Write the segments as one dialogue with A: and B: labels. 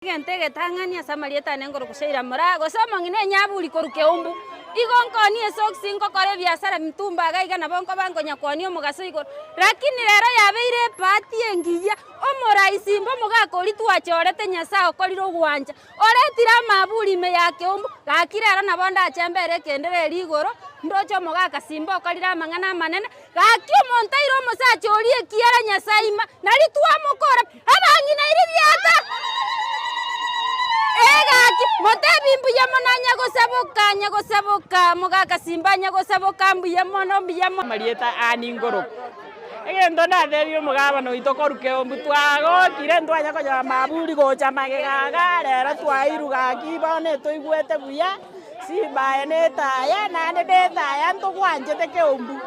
A: Egento egetang'ani ase amarieta ane nkorokwa Sheila Moraa, gose omong'ina enyaburi korwa Keumbu. Igo nkoonie esocks nkokora ebiasara mitumba iga iga nabo nkoba nkonya koonia omogaso igoro. Lakini rero yabeire ebahati engiya, omoraisi imbe omogaka oria twachorete Nyasaye okorire ogwancha, oretire amaburi ime ya Keumbu, gaki rero nabo ndache mbere ekendera eria igoro, ndoche omogaka simba okorire amang'ana amanene, gaki omonto aire omosacha oria ekiara Nyasaye ima, nari twamokora. Abang'ina iribiata, Ee gaki, motebi mbuya mono anya gosaboka, anya gosaboka, mogaka simba anya gosaboka mbuya mono, mbuya mono.
B: Amarieta aa ningoroku. Egento ndatebie omogabana oito korwa Keumbu twagokire ntwanya konyora maburi gocha magega igaa rero twairwe gaki bono etoigwete buya, simba aye na etaya naende na etaya ntogwanchete Keumbu.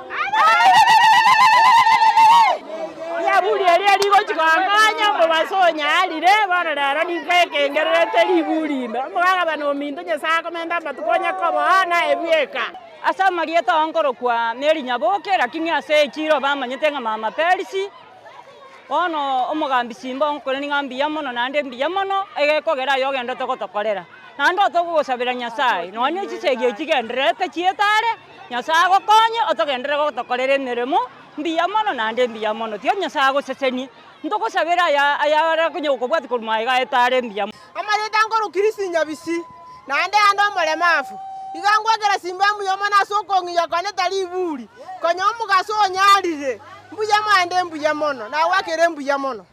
B: Riaburi eria rigochia gokonya omobaso onyarire, bono rero ninka ekengererete riburi ime. Omogabana ominto Nyasae akomenta amatuko onye koboa naye bweka.
C: Ase amarieta ao nkorokwa Mary Nyaboke, lakini ase echiro bamanyete ng'a Mama Perisi, bono omogambi Simba onkoreni ng'a mbuya mono naende mbuya mono, egekogera aye ogenderete gotokorera. Naende otogogosabera Nyasaye, nonya ne chisegi echi chigendererete chiete are, Nyasaye agokonye otogenderere gotokorera emeremo, mbuya mono naende mbuya mono. Tiga Nyasaye agosesenie, ntogosabere aya ayare konya gokobwatia korwa magega aye tare mbuya mono.
D: Amarieta nkorwa Kirisi Nyabisi, naende ande omoremafu. Iga ngwakera simba mbuya mono ase okong'iya kwane tari iburi, konya omogaso onyarire. Mbuya moende mbuya mono, nagwakere mbuya mono.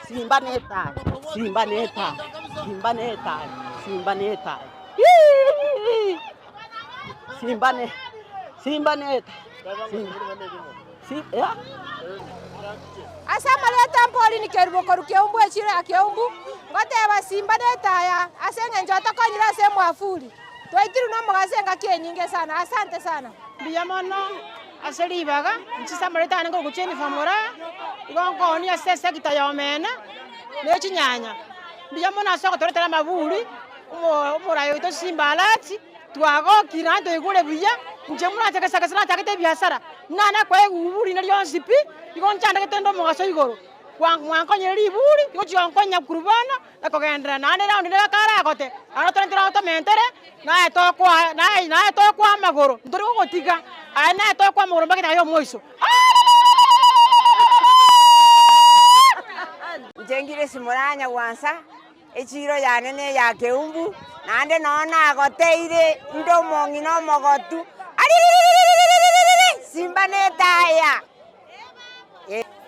E: Simba netaya, simba netaya, simba netaya, simba netaya, simba ne, simba netaya, simba.
D: Ase amareta mpori nikerubo korwa Keumbu echiro ya Keumbu, ngoteba simba netaya ase engencho atokonyire ase emwafuri. Twaitirwe nomogaso engaki enyinge sana. Asante sana.
F: Mbuya mono ase ribaga, inche ase amareta aane nkorokwa Jennifer Moraa, igo nkoonia ase esector ya omena na echinyanya. Mbuya mono ase ogotoretera amaburi, omo omorai oito Simba Arati, twagokire naende toigure buya, inche buna ase gesa nachagete ebiasara, nana koegwa iburi rinde rionsi pi, igo nchandegete nde omogaso igoro, mwankonyire riburi, rigochia gonkonya korwa bono. na kogenderera, naende raundi ende karagote, aro tore ntore tomentere, naye tokoa naye naye tokoa amagoro, ntori gogotiga, aye naye tokoa amagoro mpaka edageka ya omoiso.
G: Inche ngire simoranya gwansa, echiro yane ne ya Keumbu, naende noo nagoteire inde omong'ina omogotu, aririririririri simba netaya.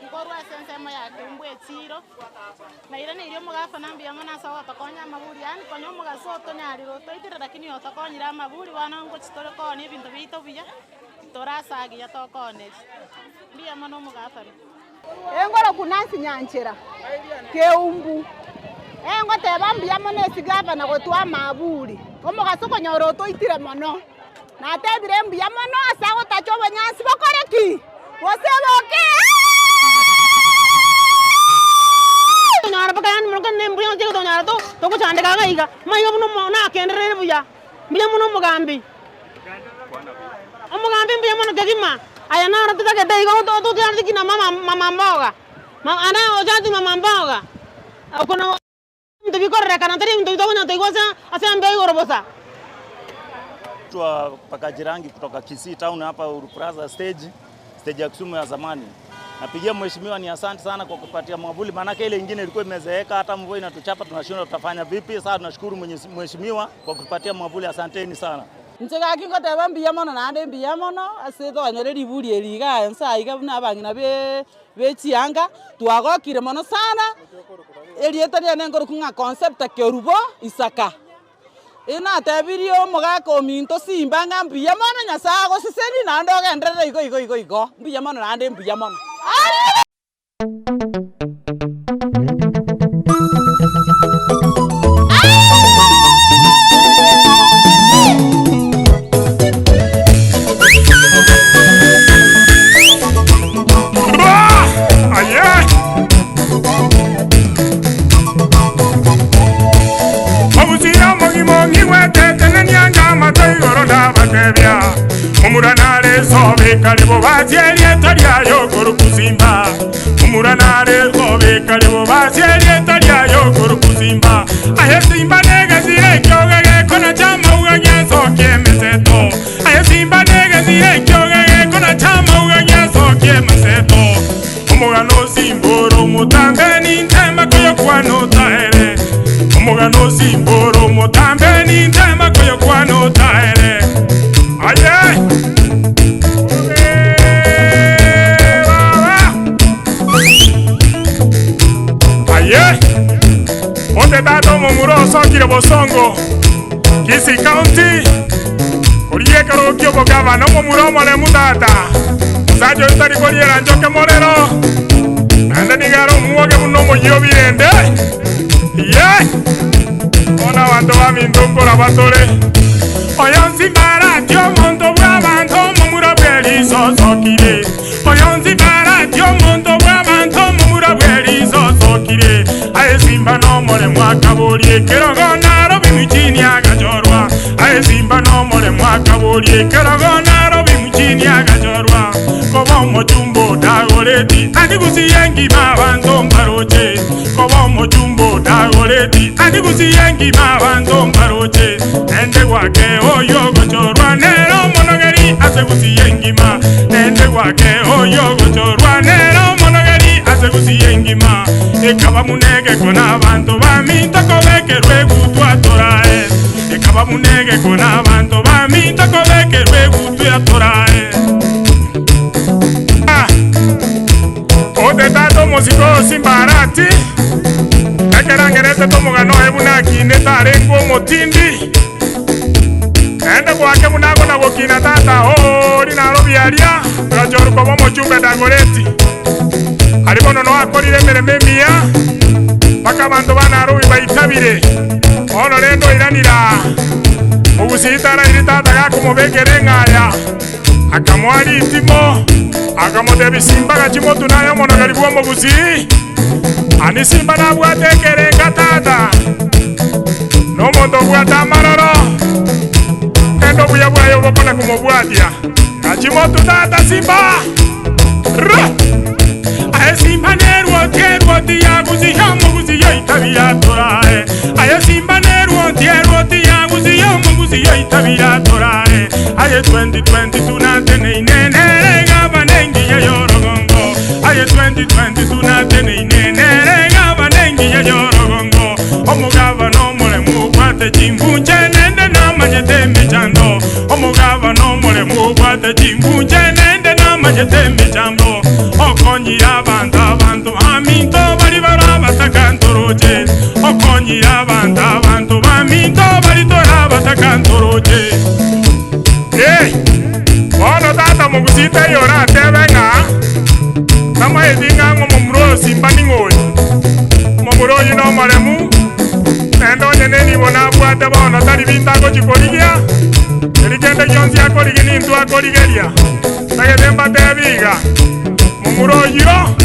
H: Nkorwa ase ensemo ya Keumbu echiiro, Nairaneirie omogafana mbuya mono ase ogotokonya amaburi, yaani konya omogaso otonyarire otoitire lakini otokonyire amaburi bono ngochi tore koonia ebinto biaito buya, tore ase agiya tokooneria. Mbuya mono omogafana.
D: Engoroku Nancy Nyanchera, Keumbu, Engoteba mbuya mono esigavana gotoa amaburi, omogaso okonyora otoitire mono. Natebire mbuya mono ase agotacha obonyansi bokore ki? Gose boke.
F: Tonyara mpaka yaani mono kende mbuya naki tonyara to togochandeka iga iga, maiga buna omo nakenderere buya, mbuya mono omogambi. Omogambi mbuya mono kegima, aya naro totagete igo to totiareti kina mama mama mboga, ma ande ochati mama mboga, oko no. Ebinto bikororekana tari ebinto bitokonya toigwa ase ase embeo igoro bosa.
I: Naitwa Pakajirangi kutoka Kisii town hapa Uhuru Plaza stage, stage ya Kisumu ya zamani. Napigia mheshimiwa ni asante sana kwa kupatia mwavuli, maanake ile ingine ilikuwa imezeeka, hata mvua inatuchapa tunashindwa tutafanya vipi. Sasa tunashukuru mheshimiwa kwa kutupatia mwavuli, asanteni sana.
J: Inche gaki ngoteba mbuya mono naende mbuya mono ase tokonyora riburi eri igaa inse aiga buna abang'ina be chianga, twagokire mono sana, erieta riane nkorokwa ng'a Concepta Kerubo Isaka. Natebirie omogaka ominto Simba ng'a mbuya mono Nyasaye agosesenie naende ogenderere igo igo igo igo, mbuya mono naende mbuya mono.
K: Aye! Momura nare sobe kare bobasie erieta riaye okorokwa Simba. Momura nare sobe kare bobasie erieta riaye okorokwa Simba. Aye Simba negesire ekioge gekonacha amauga giasokia emeseto. Aye Simba negesire ekioge gekonacha amauga giasokia emeseto. Omogano o Simba ore omotambe nintema koyokwana otaere. Omogano o Simba ore omotambe nintema koyokwana otaere. Aye! Baba! Aye! Onde tata omomura osokire bosongo, Kisii County, korigia ekerogo ki'obogavana, omomura omoremu tata, omosacha oyio tari koriera nchoke morero, naende nigo are omwoge buna omoyio o birende. Ye! Bono abanto baminto nkoraba tore. Oyo nsimbarati omonto bw'abanto omomura bw'eriso osokire. Oyo nsimbarati omonto bw'abanto omomura bw'eriso osokire. Aye simba nomoremo akaboria ekerogo Nairobi mjini agachorwa. Aye simba nomoremo akaboria ekerogo Nairobi mjini agachorwa. Koba omochumba otagoreti andi gusii engima abanto mbaroche. Koba omochumba otagoreti andi gusii engima abanto mbaroche. Nende gwake oyio ogochorwa nere omonogeri ase gusii engima. Nende gwake oyio ogochorwa nere omonogeri ase gusii engima. Ekaba buna egeko na abanto baminto kobekerwa egutwa torae. Ekaba buna egeko na abanto baminto kobekerwa egutwa torae. Ote tata omosike o Simbarati, ekero angeretete omogano oye buna akinete arenge omotindi, naende goake buna akona gokina tata oria narobi aria, agachorwa koba omochumbe Dagoreti. Aria bono noo akorire emeremo emiya, mpaka abanto ba Narobi baitabire. Bono rende oiranire aa, mogusii tarairi tata gakomobekera eng'aya. Akamoa ritimo, akamotebia, Simba gachia motwe naye omonogeri bw'omogusii. Ani Simba nabwate ekerenga tata, na omonto obwate amaroro, rende obuya bwaye obokona komobwatia. Gachia motwe tata Simba! Rra! Aye Simba nerwoti erwoti ya Gusii omogusii oitabi yatorae. Aye Simba nerwoti erwoti ya Gusii omogusii oitabi yatorae. Aye 2022 nateneine nere gavana engiya y'orogongo. Aye 2022 nateneine nere gavana engiya y'orogongo. Omogavana omoremu obwate chimbunche nende namanyete emechando. Omogavana omoremu obwate chimbunche nende namanyete emechando. Okonyire abanto abanto baminto baria bare abataka ntoroche. Okonyire abanto abanto baminto baria tore abataka ntoroche. Ee, bono tata mogusii taiyo oratebe ng'a tamaeti ng'a ng'a omomura oyo Simba ning'o oyo. Omomura oyio nomoremu, naende onye nenibo nabwate bono tari binto agochia korigia, eri kende gionsi akorigia nintwe akorigeria. Ntagete mbatebi iga, momura oyio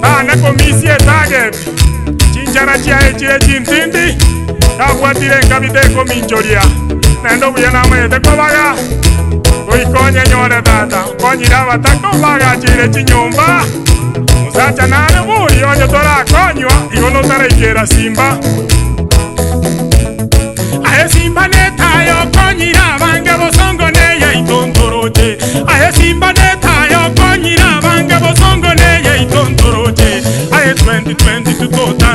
K: tana komisia etageti, chinchara chiaye chire chintindi, tabwatire enkabi tekominchoria, naende obuya namanyete kobaga, goika onyenyore tata, okonyire abataka obagacheire chinyomba. Omosacha nare bori onye torakonywa, igo notaraikera simba. Aye simba netaye okonyire abange bosongo neyaito ntoroche. Aye simba netaye okonyire abange bosongo neyaito ntoroche. Aye 2022 tota.